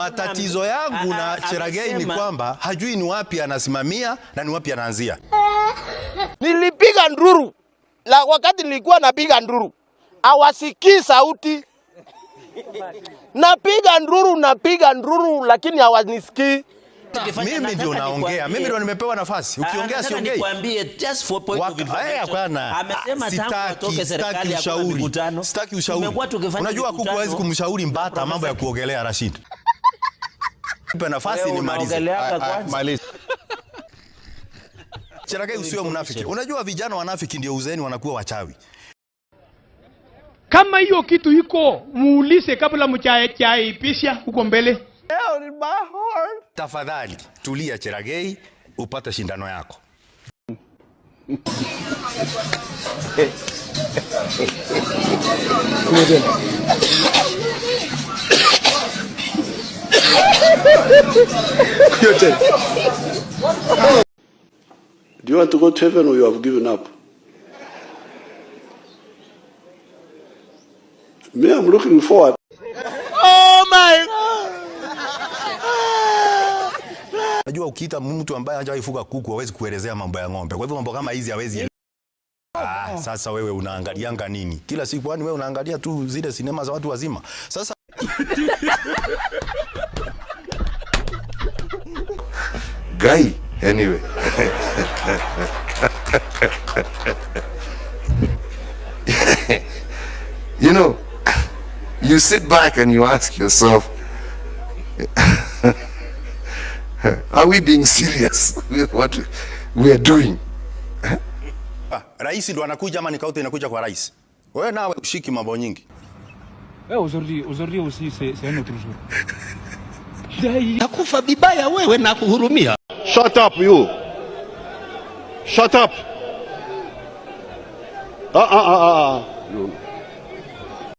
Matatizo yangu na Cherargei ni Amesema- kwamba hajui ni wapi anasimamia na ni wapi anaanzia. Nilipiga nduru la wakati nilikuwa napiga nduru hawasikii sauti. Napiga nduru, napiga nduru, lakini hawanisikii. Tukifanya- Mimi ndio nataka naongea, nikwambie- mimi ndio nimepewa nafasi. Ukiongea Nataka siongei. nikwambie just for point of information. Hapana. Amesema tangu Sitaki, atoke sitaki serikali hakuna ushauri. mikutano. Sitaki ushauri. Tumekuwa tukifanya Unajua kuku mikutano hawezi kumshauri mbata na mambo ya kuogelea, Rashid. Nipe nafasi Wewe nimalize. unaogeleaga kwanza. Maliza. Cherargei, usiwe mnafiki. Unajua vijana wanafiki ndio uzeni wanakuwa wachawi. Kama hiyo kitu iko, muulize kabla mchaipisha huko mbele. Tafadhali tulia Cherargei, upate shindano yako. Do you want to go to heaven or you have given up? Me, I'm looking forward. Oh my God. Unajua ukiita mtu ambaye hajawahi fuga kuku hawezi kuelezea mambo ya ng'ombe. Kwa hivyo mambo kama hizi hawezi. Ah, sasa wewe unaangalianga nini? Kila siku kwani wewe unaangalia tu zile sinema za watu wazima. Sasa Guy, anyway. You know, you sit back and you ask yourself, are we being serious with what we are doing? Rais ndo anakuja ama ni kaunti inakuja kwa rais? Wewe nawe ushiki mambo nyingi. Aujourd'hui, aujourd'hui aussi, c'est un autre jour. Takufa vibaya wewe na kuhurumia. Shut up, you. Shut up. Ah, ah, ah, ah. No.